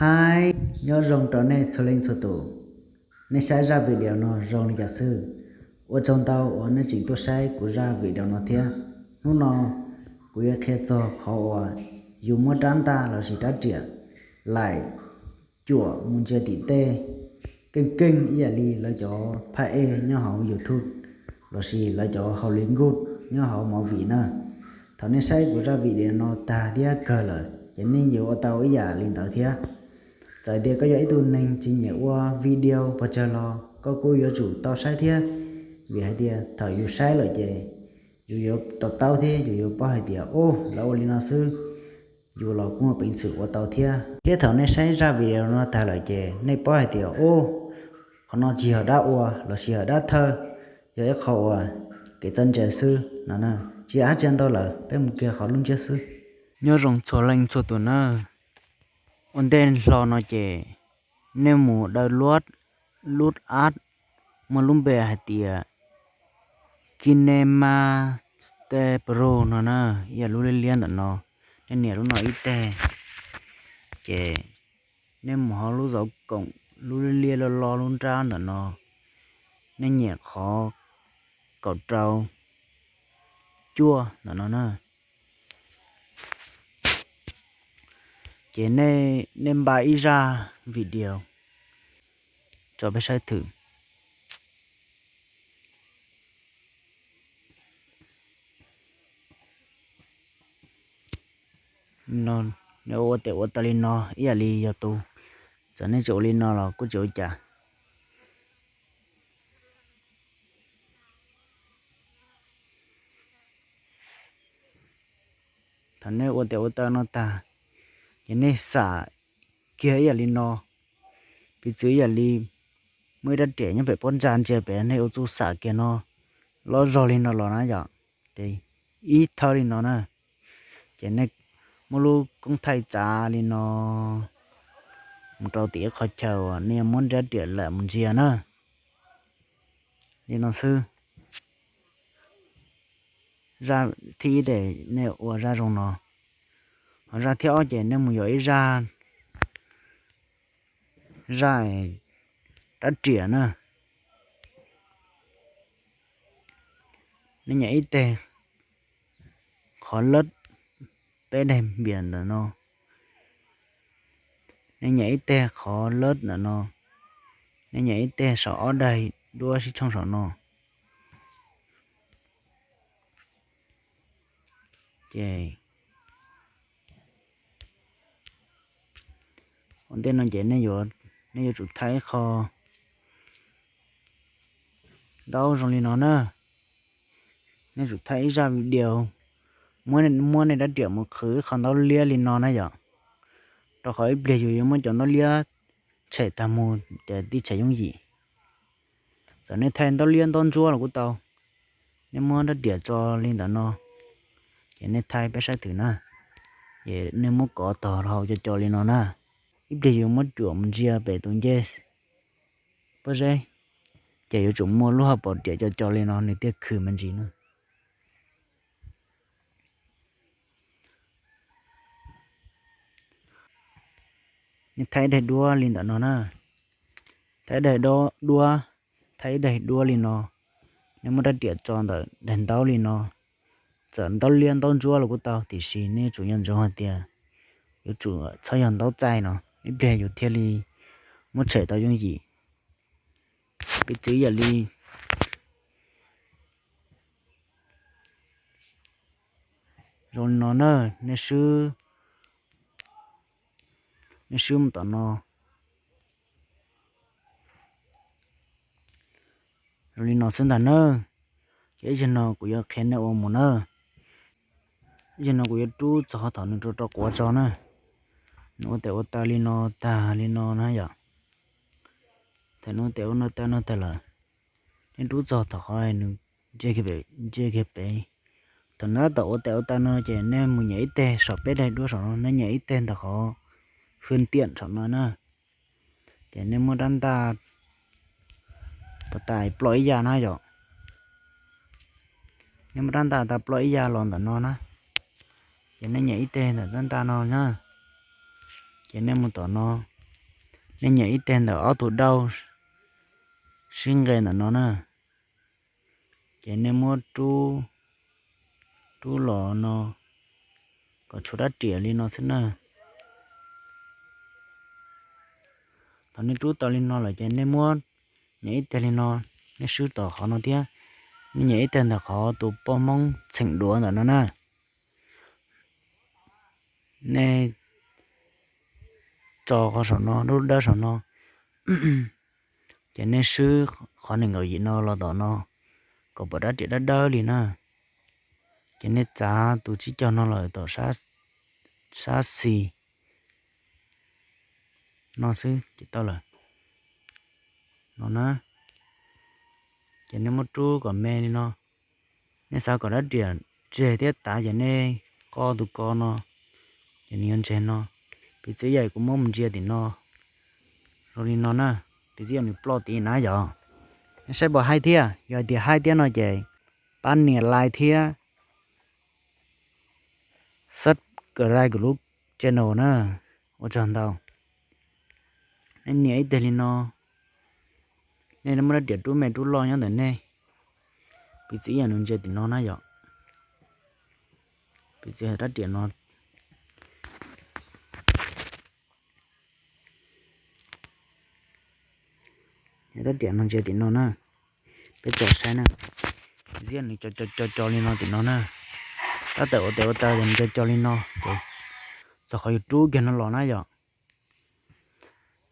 Hi, nyob zoo rau nej txhua leej txhua tus. Nej saib zaj video no zoo li cas xwb? Ua tsaug ntau uas nej tseem tuaj saib kuv zaj video no thiab. Hnub no kuv yuav qhia txog qhov uas yus muab rab ntaj lossis rab riam laim cuam mus ntsia tim tej keej keej ib yam li lawv cov phaj ej nyob hauv YouTube lossis lawv cov Hollywood nyob hauv movie na. Thaum nej saib kuv zaj video no tag thiab kawg lawm ces nej yuav ua tau ib yam li ntawd thiab. Txawm tias koj yog ib tug neeg tsis nyiam ua video pes tsawg los koj kuj yuav tsum tau saib thiab, vim hais tias thaum yus saib lawm ces yus yuav to taub thiab yus yuav paub hais tias, o, lawv ua li no xwb, yus los kuj muaj peev xwm ua tau thiab. Thiab thaum nej saib zaj video no tag lawm ces nej paub hais tias, o, qhov no tsis yog dab ua lossis yog dab thawj, yog ib qho uas kev txawj ntse xwb no na. Tsis hais dab tsi ntau lawm, peb mus kiag qhov lub ntsiab xwb. Nyob zoo txhua leej txhua tus na. Ua ntej hlo no ces nej mus daw lub app muaj lub npe hais tias KineMaster Pro no na, ib yam lub liab liab ntawm no. Nej nias lub no ib teg, ces nej mus hauv lub zauv koom, lub liab liab loj loj lub nrab ntawm no, nej nyem qhov kaum rau cuaj ntawm no na. Ces nej npaj ib zaj video tso peb saib thwm. Nej ua tes ua taw li no ib yam li yog tus, txawm nej tsis ua li no los kuj tsis ua cas. Thaum nej ua tes ua taw no tag, ces nej xam kiag ib yam li no. Piv txwv ib yam li muaj ib rab riam nyob pem pob ntsa ntsia pem, nej ua txuj xam kiag no, loj zog li no los na yom, ces ib thawb li no na, ces nej muab lub koob thaij txav li no mus rau tim ib qho chaw uas nej yuav muab rab riam laim mus ntsia na. Li no xwb. Zaj thib ib ces nej ua zaj zoo no. Ho zaj thib ob ces nej mus yuav ib zaj, zaj rab riam na. Nej nyem ib teg qhov lab peb daim npias ntawm no. Nej nyem ib teg qhov lab ntawm no. Nej nyem ib teg saum ob daim duab sib tshooj saum no. Ces ua ntej no ces nej yuav tsum thaij ib qho ntaub zoo li no na. Nej tsum thaij ib zaj video, muab, muab nej rab riam mus qhwv ib qho ntaub liab li no na yom. Rau qhov ib pliag yus yuav muab cov ntaub liab tshem tag mus ces tib tshem yooj yim. Txawm nej thaij ntaub liab ntaub ntsuab los kuj tau. Nej muab rab riam tso li ntawm no, ces nej thaij peb saib twm na, ces nej muab kov tog hau co co li no na. Ib pliag yus muab cuam mus ntsia pem tus ncej pob zeb, ces yuav tsum muaj lub hauv paus riam co co li no nws thiaj khwm me ntsis na. Nej thaij ib daim duab li ntawm no na. Thaij ib daim duab, thaij ib daim duab li no. Nej muab rab riam tso ntawm daim ntaub li no. Txawm ntaub liab ntaub ntsuab los kuj tau, tiam sis nej yuav tsum nco ntsoov hais tias yuav tsum txhob yog ntaub txaij no, ib pliag yus thiaj li muab tshem tau yooj yim. Piv txwv yam li zoo li no na, nej swb, nej swb mus tom no. Zoo li no xwb ntag na. Ces ib zaug no kuv yuav qhia nej ua mus na. Ib zaug no kuv yuav rub txog thaum nws rau rau quav tso na. Nws ua tes ua taw li no tag li no na yom. Thaum nws ua tes ua taw no tag lawm, nej rub txog thaum qhov nws ntsia kiag pem, ntsia kiag pem. Thaum nws tab tom ua tes ua taw no ces nej mus nyem ib teg saum peb daim duab saum no, nej nyem ib teg ntawm qhov fwj tiam saum no na. Ces nej muab rab ntaj pov tais ploj ib yam na yom. Nej muab rab ntaj tas ploj ib yam los ntawm no na. Ces nej nyem ib teg ntawm rab ntaj no na. Ces nej mus tom no, nej nyem ib teg ntawm ob tug dauj sib nqe ntawm no na, ces nej muab rub, rub los no kom tshuav rab riam li no xwb na. Thaum nej rub tau li no lawm ces nej muab nyem ib teg li no, nej swb tom qhov no thiab, nej nyem ib teg ntawm qhov tus poj Hmoob txheem duav ntawm no na. Nej tso qhov saum no, lub dawb saum no, ces nej swb qhov nees nkaum yim no los tom no, kom pom rab riam dawb dawb li na. Ces nej txav tus tsib caug no los tom sab xis no xwb ces tau lawm. No na, ces nej muab rub kom me li no. Nej xav kom rab riam tseg thiab tav ces nej qo tus ko no, ces nws yuav ntseg no. Piv txwv yam kuv muab mus ntsia tim no, zoo li no na. Piv txwv yam nws ploj tid na yom. Nej saib puas haib thiab? Yog hais tias haib thiab no ces pab nias like thiab subscribe kuv lub channel na. Ua tsaug ntau. Nej nias ib teg li no, nej muab rab riam rub me rub loj nyob ntawm nej. Piv txwv yam nws ntsia tim no na yom. Piv txwv rab riam no, rab riam no ntsia tim no na. Peb tsom saib na. Piv txwv yam nws co co co li no tim no na. Tab tom ua tes ua taw ces nws co co li no ces txog qhov yus rub kiag no los na yom.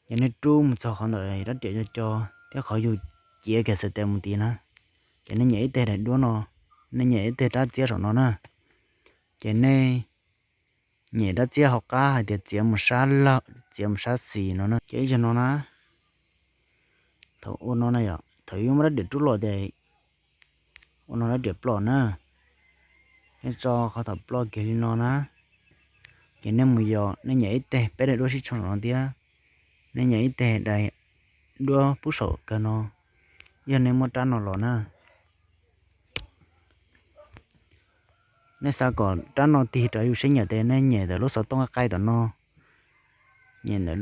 Ces nej rub mus txog qhov ntawm rab riam co co thiab qhov yus ciav kiag xav tes mus tid na, ces nej nyem ib teg daim duab no, nej nyem ib teg rab txiab saum no na. Ces nej nyem rab txiab hauv qab hais tias txiav mus sab lawm, txiav mus sab xis no na. Ces ib zaug no na, thaum ua no na yom, thaum yus muab rab riam rub los ces ua no rab riam ploj na. Nej tso qhov thaum ploj kiag li no na, ces nej mus yos, nej nyem ib teg peb daim duab sib tshooj no thiab, nej nyem ib teg daim duab pub saum kawg no, yog nej muab rab no los na. Nej xav kom rab no tig rau yus siab nyiam ces nej nyem ntawm lub xov tooj qaib tom no, nyem ntawm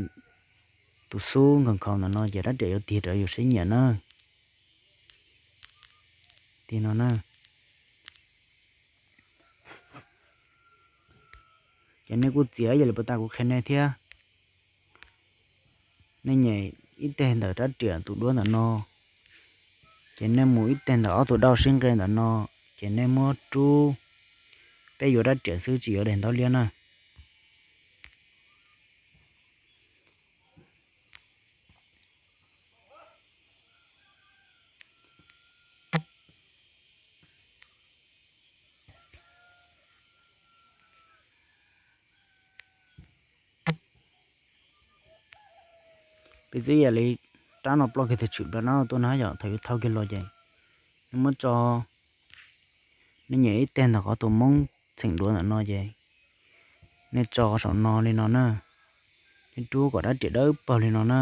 tus xub nkhaus nkhaus ntawm no ces rab riam yuav tig rau yus siab nyiam na. Tig no na. Ces nej kuj txiav ib yam li puag ta kuv qhia nej thiab. Nej nyem ib teg ntawm rab riam tus duab ntawm no, ces nej mus ib teg ntawm ob tug dauj sib nqe ntawm no, ces nej muab rub, peb yuav rab riam xwb tsis yuav daim ntaub liab na. Piv txwv yam li rab no ploj kiag thaum tshwm rab no tuaj na yom, thaum yus thau kiag los ces nej muab tso, nej nyem ib teg ntawm qhov tus Hmoob txheem duav ntawm no ces nej tso saum no li no na, nej rub kom rab riam dawb paug li no na,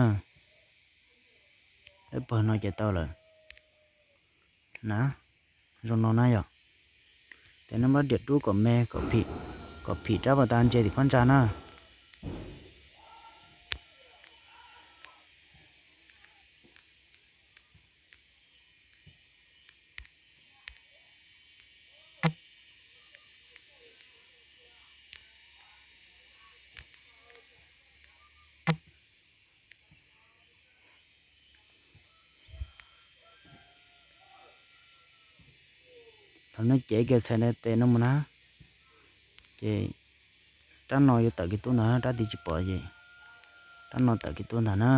dawb paug no ces tau lawm na, zoo no na yom. Ces nej muab rab riam rub kom me, kom phim rab puag ta ntsia tim phab ntsa na. Thaum nej cev kiag txhais tes no mus na, ces rab no yuav tawm kiag tuaj ntag, rab tid tsis pom ces rab no tawm kiag tuaj ntag na.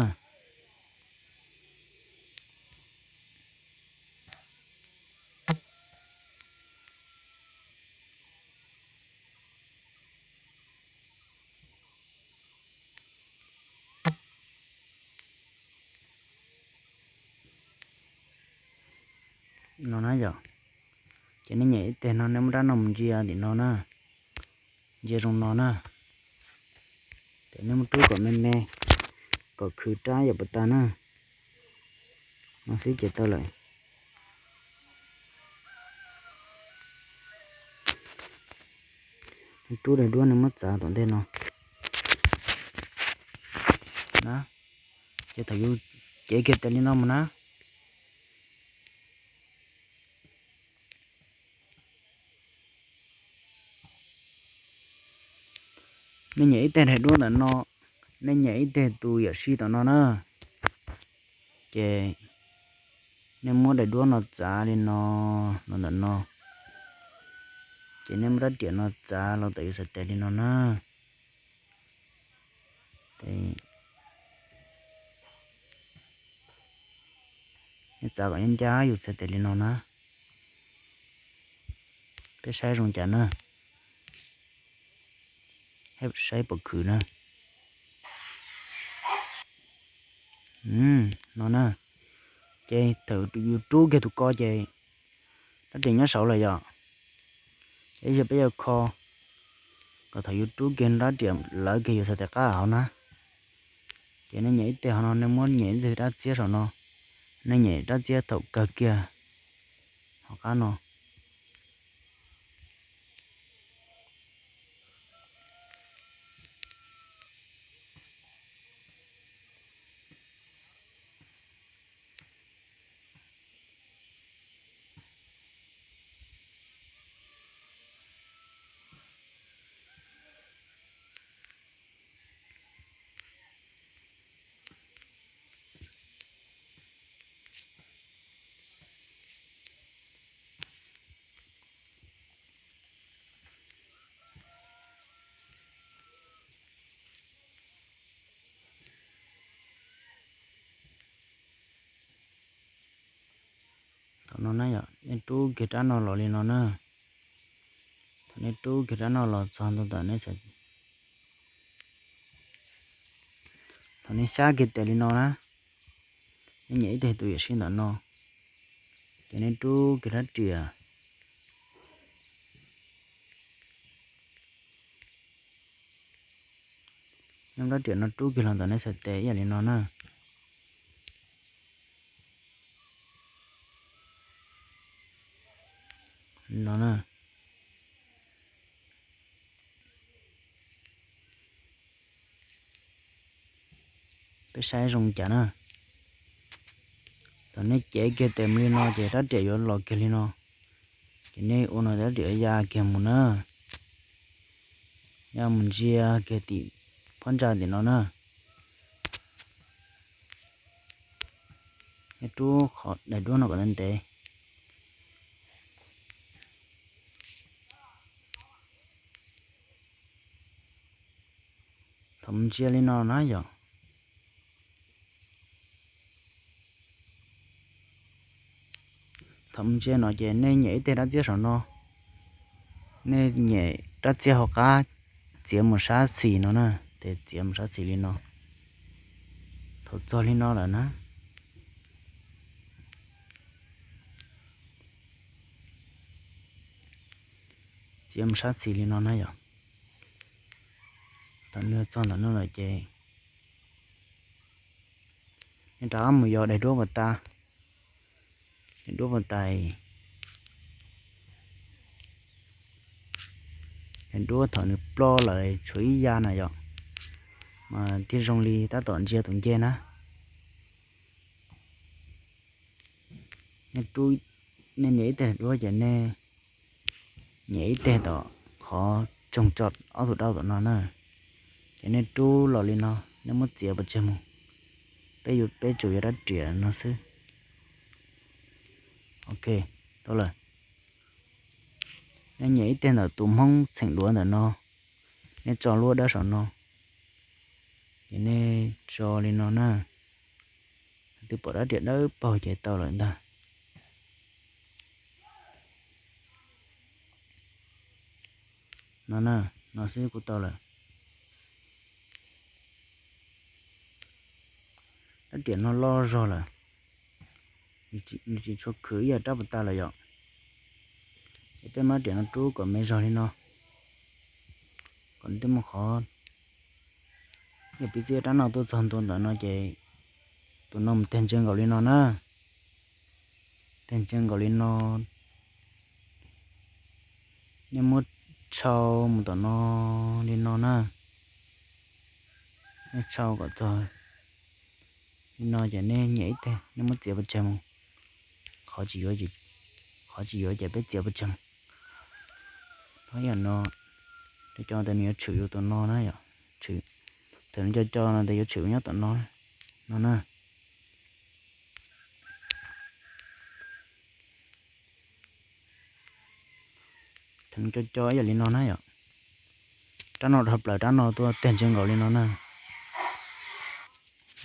No na yom, ces nej nyem ib teg no nej muab rab no mus ntsia tim no na, ntsia zoo no na. Ces nej muab rub kom me me, kom khwv rab yam puag ta na. No xwb ces tau lawm. Rub daim duab nej muab txav tom ntej no na. Ces thaum yus cev kiag tes li no mus na, nej nyem ib teg daim duab ntawm no, nej nyem ib teg tus yawm sij tom no na, ces nej muab daim duab no txav li no, los ntawm no, ces nej muab rab riam no txav los ntawm yus xav tes li no na. Nej txav kom ncaj ncaj yus xav tes li no na. Peb saib zoo cas na. Saib puas khwv na. No na, ces thaum yus rub kiag tus ko ces rab riam nyob saud lawm yom. Ces yog peb yuav kho kom thaum yus rub kiag rab riam lawv kiag yus xav tes qab hauv na, ces nej nyem ib teg hauv no, nej muab nyem ib teg rab txiab saum no, nej nyem rab txiab thaum kawg kiag hauv qab no. Thaum no na yom, nej rub kiag rab no los li no na. Thaum nej rub kiag rab no los txog ntua ntawm nej, thaum nej xyab kiag tes li no na, nej nyem ib teg tus yawm sij ntawm no, ces nej rub kiag rab riam, nej rab riam no rub kiag los ntawm nej xav tes ib yam li no na. Li no na. Peb saib zoo cas na. Thaum nej cev kiag tes mus li no ces rab riam yuav los kiag li no, ces nej ua no rab riam ya kiag mus na, ya mus ntsia kiag tim phab ntsa tim no na. Nej rub qhov daim duab no kom ntev ntev. Thaum mus ntsia li no na yom, thaum mus ntsia no ces nej nyem ib teg rab txiab saum no, nej nyem rab txiab hauv qab txiav mus sab xis no na, ces txiav mus sab xis li no. Thaum txog li no lawm na, txiav mus sab xis li no na yom. Thaum nws txog ntawm no lawm ces nej rov qab mus yos daim duab puas tas, daim duab puas tas, daim duab thaum nws ploj lawm tshuav ib ya na yom, mas thiaj zoo li tab tom ntsia tus ncej na. Nej rub, nej nyem ib teg duab ces nej nyem ib teg tom qhov tsoog tso ob tug dawb tom no na, ces nej rub los li no, nej muab txiav pov tseg mus. Peb yuav, peb tsuas yuav rab riam no xwb. Ok, tau lawm. Nej nyem ib teg ntawm tus hmoob txheem duav ntawm no, nej tso lub dawb saum no, ces nej tso li no na. Twb pom rab riam dawb paug ces tau lawm ntag. No na, no xwb kuj tau lawm. Rab riam no loj zog lawm, nws tsis tshua khwv ib yam rab puas tas lawm yom. Ces peb muab rab riam no rub kom me zog li no, kom nws twb muaj qhov. Yog piv txwv rab no tuaj txog ntua ntawm no ces tus no mus teg ntsia nkaus li no na. Teg ntsia nkaus li no, nej muab tshau mus tom no li no na. Nej tshau kom txog Li no ces nej nyem ib teg, nej muab txiav pov tseg mus. Qhov tsis yuav, qhov tsis yuav ces peb txiav pov tseg mus. Tab yam no, cov co ntawd nws yuav tshwm yus tom no na yom. Thaum nws co co no ntawd yuav tshwm nyob tom no, no na. Thaum nws co co ib yam li no na yom, rab no dhau plaws rab no tuaj teg ntse nkaus li no na.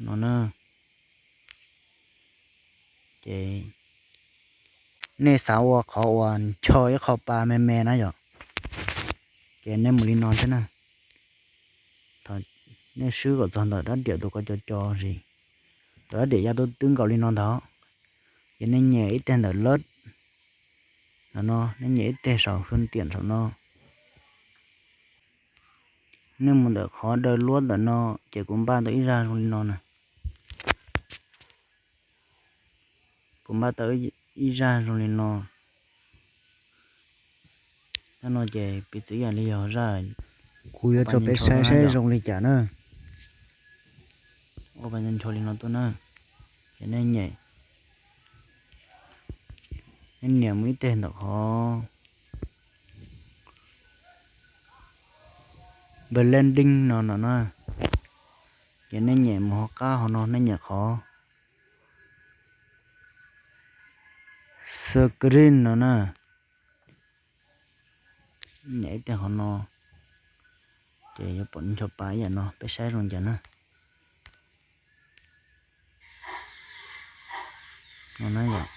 No na. Ces nej xav ua qhov uas ncho ib qho pa me me na yom, ces nej mus li no thiab na. Thaum nej swb kom txog ntawm rab riam tus ko co co zis, thaum rab riam ya twb nkaus li no ntawd, ces nej nyem ib teg ntawm lab ntawm no, nej nyem ib teg saum hwj tiam saum no. Nej mus ntawm qhov daw luab ntawm no, ces kuv npaj tau ib zaj zoo li no na. Kuv npaj tau ib zaj zoo li no. Zaj no ces piv txwv ib yam li yog zaj, kuv yuav tso peb saib saib zoo li cas na. Ua pa ncho ncho li no tuaj na, ces nej nyem, nej nias mus ib teg ntawm qhov blending no no na, ces nej nyem mus hauv qab hauv no, nej nyem qhov screen no na. Nyem ib teg qhov no, ces yuav pom ncho pa ib yam no, peb saib zoo cas na. No na yom.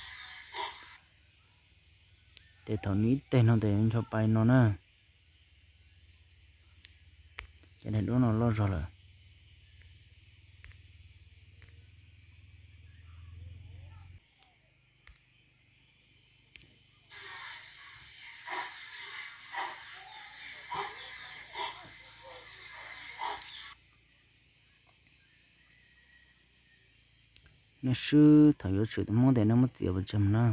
Ces thaum nws ib teg no ces ncho pa li no na. Ces daim duab no loj zog lawm. Nej swb thaum yuav tshwm tus hmoob tes nej muab txiav pov tseg mus na.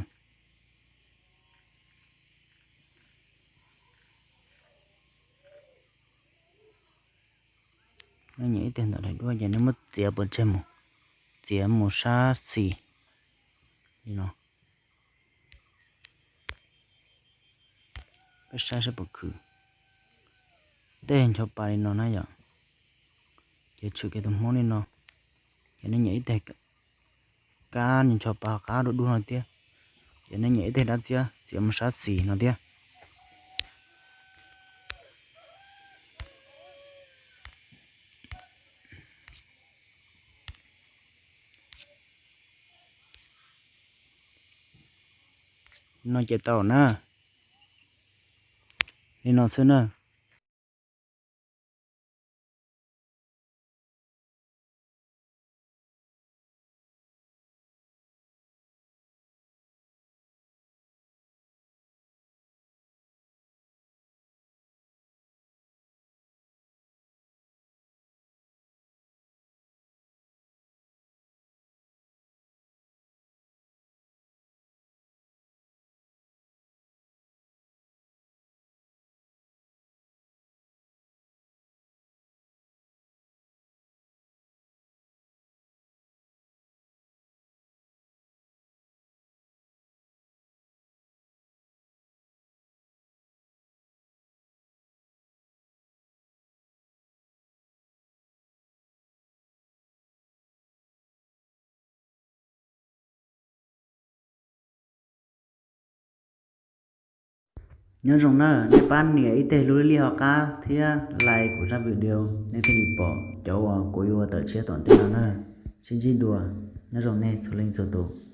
Nej nyem ib teg ntawm daim duab ces nej muab txiav pov tseg mus, txiav mus sab xis li no. Peb saib seb puas khwv. Tej ncho pa li no na yom, ces tshwm kiag tus hmoob li no, ces nej nyem ib teg kab ncho pa qab dub dub no thiab, ces nej nyem ib teg dab txiab txiav mus sab xis no thiab. Li no ces tau na. Li no xwb na. Nyob zoo na, nej pab nias ib teg lub lij hauv qab thiab like kuv zaj video, nej thiaj li pom cov uas kuv yuav ua tawm tshiab tom ntej no na. Sib ntsib dua, nyob zoo nej txhua leej txhua tus.